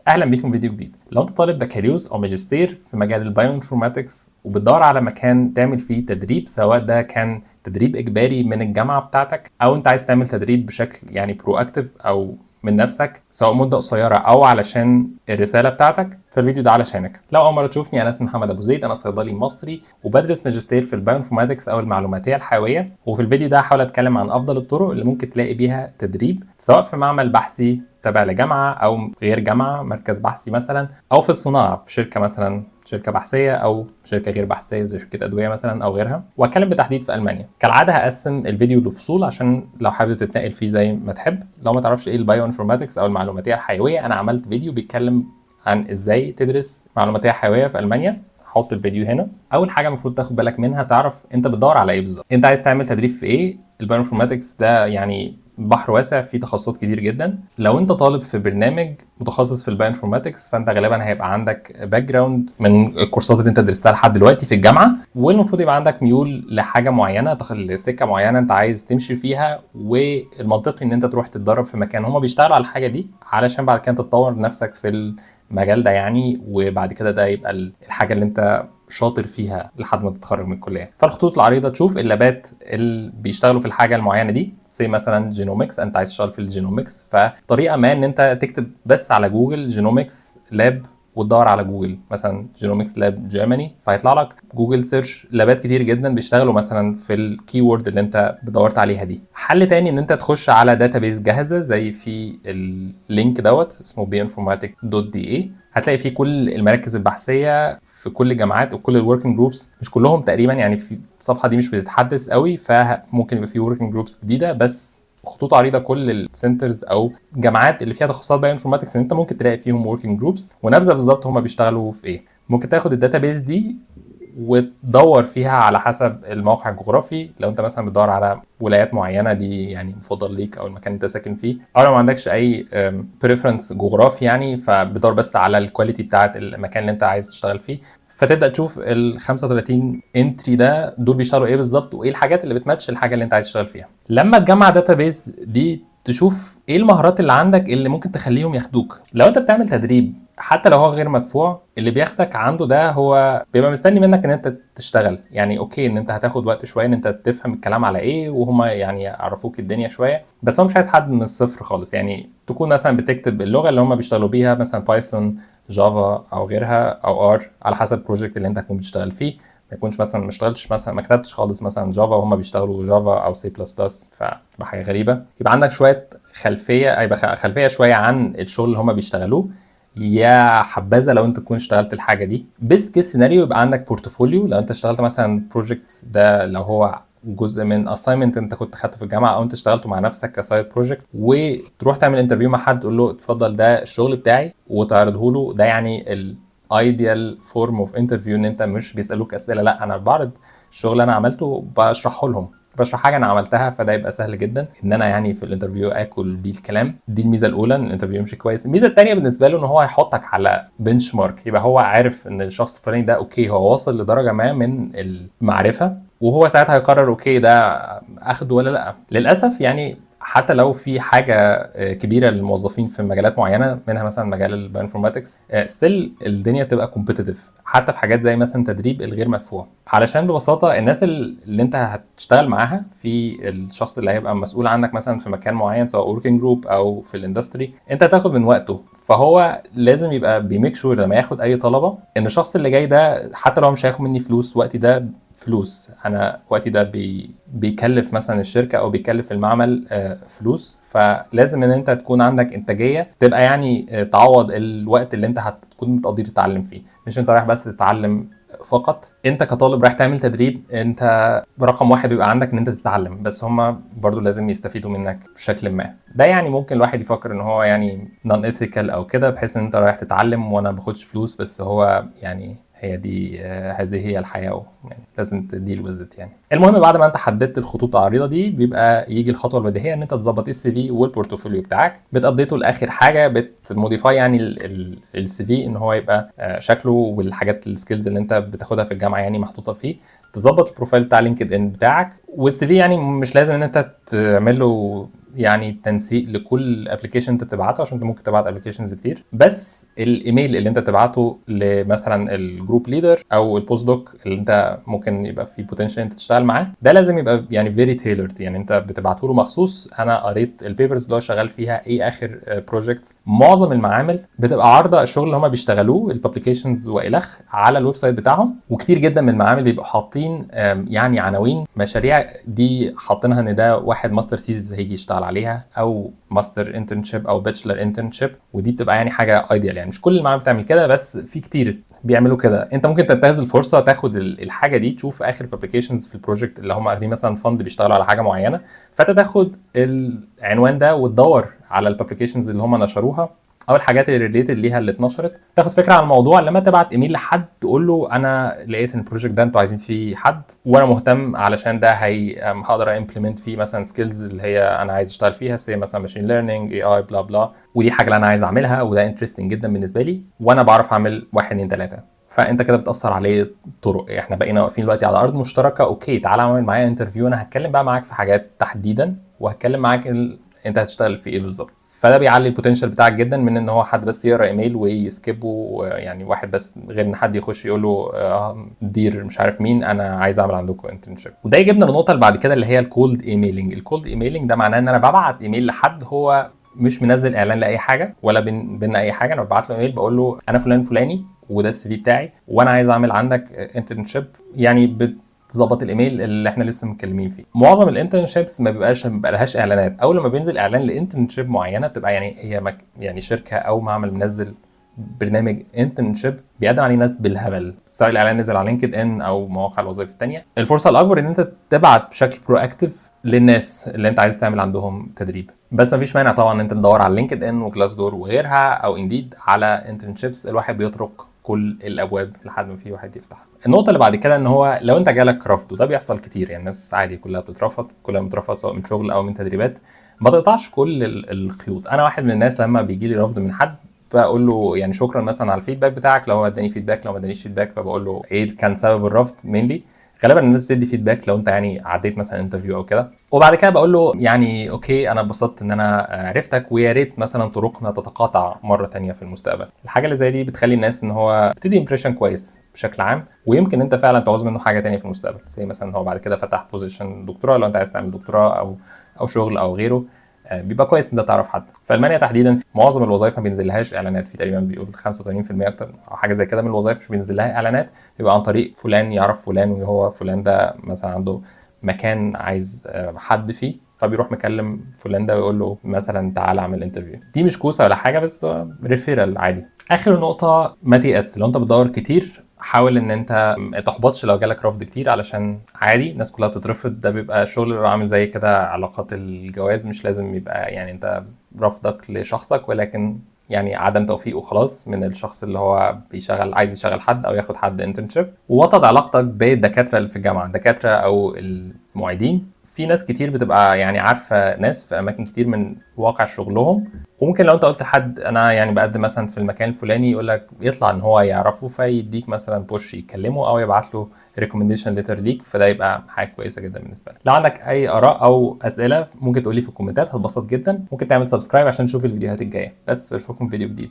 اهلا بيكم في فيديو جديد. لو انت طالب بكالوريوس او ماجستير في مجال ال bioinformatics وبتدور على مكان تعمل فيه تدريب، سواء ده كان تدريب اجباري من الجامعة بتاعتك او انت عايز تعمل تدريب بشكل يعني proactive او من نفسك، سواء مده قصيرة او علشان الرسالة بتاعتك، فالفيديو ده علشانك. لو اول مرة تشوفني، انا اسمي محمد ابو زيد، انا صيدلي مصري وبدرس ماجستير في ال bioinformatics او المعلوماتيه الحيويه. وفي الفيديو ده هحاول اتكلم عن افضل الطرق اللي ممكن تلاقي بيها تدريب، سواء في معمل بحثي تابع لجامعة او غير جامعه، مركز بحثي مثلا، او في الصناعة في شركة مثلا، شركة بحثيه او شركة غير بحثيه زي شركة ادوية مثلا او غيرها. واتكلم بالتحديد في المانيا. كالعادة هقسم الفيديو لفصول عشان لو حابب تتنقل فيه زي ما تحب. لو ما تعرفش ايه ال bioinformatics او المعلوماتيه الحيويه، انا عملت فيديو بيتكلم عن ازاي تدرس معلوماتيه حيوية في المانيا، هحط الفيديو هنا. اول حاجة المفروض تاخد بالك منها، تعرف انت بتدور على ايه بالظبط، انت عايز تعمل تدريب في ايه. ال bioinformatics ده يعني بحر واسع فيه تخصصات كتير جدا. لو انت طالب في برنامج متخصص في ال bioinformatics، فانت غالبا هيبقى عندك background من الكورسات اللي انت درستها لحد دلوقتي في الجامعه، والمفروض يبقى عندك ميول لحاجة معينه، لسكه معينة انت عايز تمشي فيها. والمنطقي ان انت تروح تتدرب في مكان هما بيشتغلوا على الحاجة دي، علشان بعد كده تطور نفسك في المجال ده يعني، وبعد كده ده يبقى الحاجة اللي انت شاطر فيها لحد ما تتخرج من الكليه. فالخطوط العريضه، تشوف اللابات اللي بيشتغلوا في الحاجة المعينة دي، زي مثلا genomics، انت عايز تشتغل في ال genomics، فطريقة ما ان انت تكتب بس على جوجل genomics lab وتدور على جوجل مثلا genomics lab Germany، فهيطلع لك Google search لابات كتير جدا بيشتغلوا مثلا في ال keyword اللي انت دورت عليها دي. حل تاني ان انت تخش على database جاهزة زي في ال link دوت اسمه bioinformatik.de، هتلاقي فيه كل المراكز البحثية في كل الجامعات وكل ال working groups، مش كلهم تقريبا يعني، في الصفحة دي مش بتتحدث قوي، فممكن يبقى في working groups جديده، بس خطوط عريضة كل ال centers او جامعات اللي فيها تخصصات bioinformatics انت ممكن تلاقي فيهم working groups ونبذه بالظبط هم بيشتغلوا في ايه. ممكن تاخد ال database دي وتدور فيها على حسب الموقع الجغرافي، لو انت مثلا بتدور على ولايات معينة دي يعني مفضل ليك او المكان اللي انت ساكن فيه، او لو ما عندكش اي preference جغرافي يعني، فبتدور بس على ال quality بتاعت المكان اللي انت عايز تشتغل فيه. فتبدا تشوف ال 35 entry ده دول بيشتغلوا ايه بالظبط، وايه الحاجات اللي بتماتش الحاجة اللي انت عايز تشتغل فيها. لما تجمع database دي، تشوف ايه المهارات اللي عندك اللي ممكن تخليهم ياخدوك. لو انت بتعمل تدريب حتى لو هو غير مدفوع، اللي بياخدك عنده ده هو بيبقى مستني منك ان انت تشتغل. يعني okay ان انت هتاخد وقت شوية ان انت تفهم الكلام على ايه، وهما يعني يعرفوك الدنيا شويه، بس هو مش عايز حد من الصفر خالص. يعني تكون مثلا بتكتب اللغة اللي هما بيشتغلوا بيها، مثلا Python، Java او غيرها او R على حسب ال project اللي انت هتكون بتشتغل فيه. ما يكونش مثلا ما اشتغلتش مثلا، ما كتبتش خالص مثلا Java وهم بيشتغلوا Java او C++، فتبقى حاجة غريبه. يبقى عندك شوية خلفيه، يبقى خلفية شوية عن الشغل اللي هم بيشتغلوه، يا حبذا لو انت تكون اشتغلت الحاجة دي. best case scenario يبقى عندك portfolio، لو انت اشتغلت مثلا projects ده، لو هو جزء من assignment انت كنت خدته في الجامعة او انت اشتغلته مع نفسك ك side project، وتروح تعمل interview مع حد تقول له اتفضل ده الشغل بتاعي وتعرضه له. ده يعني ال ideal form of interview، ان انت مش بيسالوك اسئله، لا، انا بعرض الشغل اللي انا عملته، بشرحه لهم، بشرح حاجة انا عملتها، فده يبقى سهل جدا ان انا يعني في ال interview اكل بيه الكلام. دي الميزة الاولى، ان ال interview يمشي كويس. الميزة الثانية بالنسبة له ان هو هيحطك على benchmark، يبقى هو عارف ان الشخص الفلاني ده okay هو واصل لدرجة ما من المعرفه، وهو ساعتها هيقرر okay ده اخده ولا لا. للاسف يعني حتى لو في حاجة كبيرة للموظفين في مجالات معينه، منها مثلا مجال ال bioinformatics، still الدنيا تبقى competitive حتى في حاجات زي مثلا تدريب الغير مدفوع، علشان ببساطة الناس اللي انت هتشتغل معاها، في الشخص اللي هيبقى مسؤول عنك مثلا في مكان معين، سواء working group او في ال industry، انت هتاخد من وقته، فهو لازم يبقى بي make sure لما ياخد اي طلبه ان الشخص اللي جاي ده حتى لو مش هياخد مني فلوس، وقتي ده فلوس، انا وقتي ده بيكلف مثلا الشركة او بيكلف المعمل فلوس، فلازم ان انت تكون عندك انتاجية تبقى يعني تعوض الوقت اللي انت هتكون بتقضيه تتعلم فيه. مش انت رايح بس تتعلم فقط. انت كطالب رايح تعمل تدريب، انت رقم واحد بيبقى عندك ان انت تتعلم، بس هما برضو لازم يستفيدوا منك بشكل ما. ده يعني ممكن الواحد يفكر ان هو يعني non ethical او كده، بحيث ان انت رايح تتعلم وانا باخدش فلوس، بس هو يعني هي دي هذه هي الحياة، يعني لازم ت deal with it يعني. المهم بعد ما انت حددت الخطوط العريضة دي، بيبقى يجي الخطوة البديهية ان انت تظبط ال CV وال portfolio بتاعك، بت update ه لاخر حاجة، بت modify يعني ال CV ان هو يبقى شكله والحاجات ال skills اللي انت بتاخدها في الجامعة يعني محطوطة فيه. تظبط ال profile بتاع LinkedIn بتاعك. وال CV يعني مش لازم ان انت تعمل له يعني تنسيق لكل application انت تبعته، عشان انت ممكن تبعت applications كتير. بس الايميل اللي انت تبعته لمثلا ال group leader او ال postdoc اللي انت ممكن يبقى في potential انت تشتغل معاه، ده لازم يبقى يعني very tailored، يعني انت بتبعته له مخصوص، انا قريت ال papers اللي هو شغال فيها، ايه اخر projects. معظم المعامل بتبقى عارضه الشغل اللي هم بيشتغلوه، ال publications والخ، على ال website بتاعهم. وكتير جدا من المعامل بيبقوا حاطين يعني عناوين مشاريع دي حاطينها ان ده واحد master thesis هيجي يشتغل عليها، او master internship او bachelor internship، ودي بتبقى يعني حاجة ideal. يعني مش كل المعامل بتعمل كده، بس في كتير بيعملوا كده. انت ممكن تنتهز الفرصه، تاخد الحاجة دي، تشوف اخر publications في ال project اللي هم اخدين مثلا fund بيشتغلوا على حاجة معينه، فانت تاخد العنوان ده وتدور على ال publications اللي هم نشروها او الحاجات اللي related ليها اللي اتنشرت، تاخد فكرة عن الموضوع. لما تبعت ايميل لحد تقول له انا لقيت ان ال project ده انتوا عايزين فيه حد وانا مهتم، علشان ده هي هقدر implement فيه مثلا skills اللي هي انا عايز اشتغل فيها، زي مثلا machine learning، AI، blah blah، ودي الحاجة اللي انا عايز اعملها، وده interesting جدا بالنسبة لي، وانا بعرف اعمل واحد اتنين تلاته. فانت كده بتاثر عليه طرق، احنا بقينا واقفين دلوقتي على ارض مشتركه، okay تعالى اعمل معايا interview، انا هتكلم بقى معاك في حاجات تحديدا، وهتكلم معاك انت هتشتغل في ايه بالظبط. فده بيعلي ال potential بتاعك جدا من ان هو حد بس يقرا ايميل وي skip ه، يعني واحد بس، غير ان حد يخش يقول له dear مش عارف مين، انا عايز اعمل عندكم internship. وده يجيبنا للنقطة اللي بعد كده اللي هي ال cold emailing. ال cold emailing ده معناه ان انا ببعت ايميل لحد هو مش منزل اعلان لاي حاجة ولا بينا اي حاجه. انا ببعت له ايميل بقول له انا فلان فلاني، وده ال CV بتاعي، وانا عايز اعمل عندك internship. يعني بتظبط الايميل اللي احنا لسه متكلمين فيه. معظم ال internships ما بيبقى لهاش اعلانات. اول لما بينزل اعلان ل internship معينة بتبقى يعني هي يعني شركة او معمل منزل برنامج internship بيقدم عليه ناس بالهبل، سواء الاعلان نزل على LinkedIn او مواقع الوظائف الثانيه. الفرصة الاكبر ان انت تبعت بشكل proactive للناس اللي انت عايز تعمل عندهم تدريب، بس مفيش مانع طبعا ان انت تدور على LinkedIn و Glassdoor وغيرها او Indeed على internships. الواحد بيطرق كل الابواب لحد ما في واحد يفتح. النقطة اللي بعد كده ان هو لو انت جالك رفض، وده بيحصل كتير، يعني الناس عادي كلها بتترفض، كلها بتترفض سواء من شغل او من تدريبات، ما تقطعش كل الخيوط. انا واحد من الناس لما بيجي لي رفض من حد بقول له يعني شكرا مثلا على ال feedback بتاعك لو هو اداني feedback، لو ما ادانيش feedback فبقول له ايه كان سبب الرفض. mainly غالبا الناس بتدي feedback لو انت يعني عديت مثلا interview او كده. وبعد كده بقول له يعني okay انا اتبسطت ان انا عرفتك، ويا ريت مثلا طرقنا تتقاطع مرة تانية في المستقبل. الحاجة اللي زي دي بتخلي الناس ان هو بتدي impression كويس بشكل عام، ويمكن انت فعلا تعوز منه حاجة تانية في المستقبل، زي مثلا هو بعد كده فتح position دكتوراه لو انت عايز تعمل دكتوراه او شغل او غيره، بيبقى كويس ان انت تعرف حد. في المانيا تحديدا في معظم الوظائف ما بينزلهاش اعلانات، في تقريبا بيقول 85% اكتر او حاجة زي كده من الوظائف مش بينزل لها اعلانات، بيبقى عن طريق فلان يعرف فلان، وهو فلان ده مثلا عنده مكان عايز حد فيه، فبيروح مكلم فلان ده ويقول له مثلا تعالى اعمل interview. دي مش كوسة ولا حاجه، بس referral عادي. اخر نقطه، ما تيأس. لو انت بتدور كتير حاول ان انت ما تحبطش لو جالك رفض كتير، علشان عادي الناس كلها بتترفض. ده بيبقى شغل بيبقى عامل زي كده علاقات الجواز، مش لازم يبقى يعني انت رفضك لشخصك، ولكن يعني عدم توفيق وخلاص من الشخص اللي هو بيشغل عايز يشغل حد او ياخد حد internship. ووطد علاقتك بالدكاتره اللي في الجامعه، الدكاترة او المعيدين. في ناس كتير بتبقى يعني عارفه ناس في اماكن كتير من واقع شغلهم، وممكن لو انت قلت لحد انا يعني بقدم مثلا في المكان الفلاني، يقول لك يطلع ان هو يعرفه، فيديك مثلا push يكلمه او يبعت له recommendation letter ليك، فده يبقى حاجة كويسة جدا بالنسبة لك. لو عندك اي اراء او اسئلة ممكن تقولي في الكومنتات، هتبسط جدا. ممكن تعمل subscribe عشان تشوف الفيديوهات الجاية. بس اشوفكم في فيديو جديد.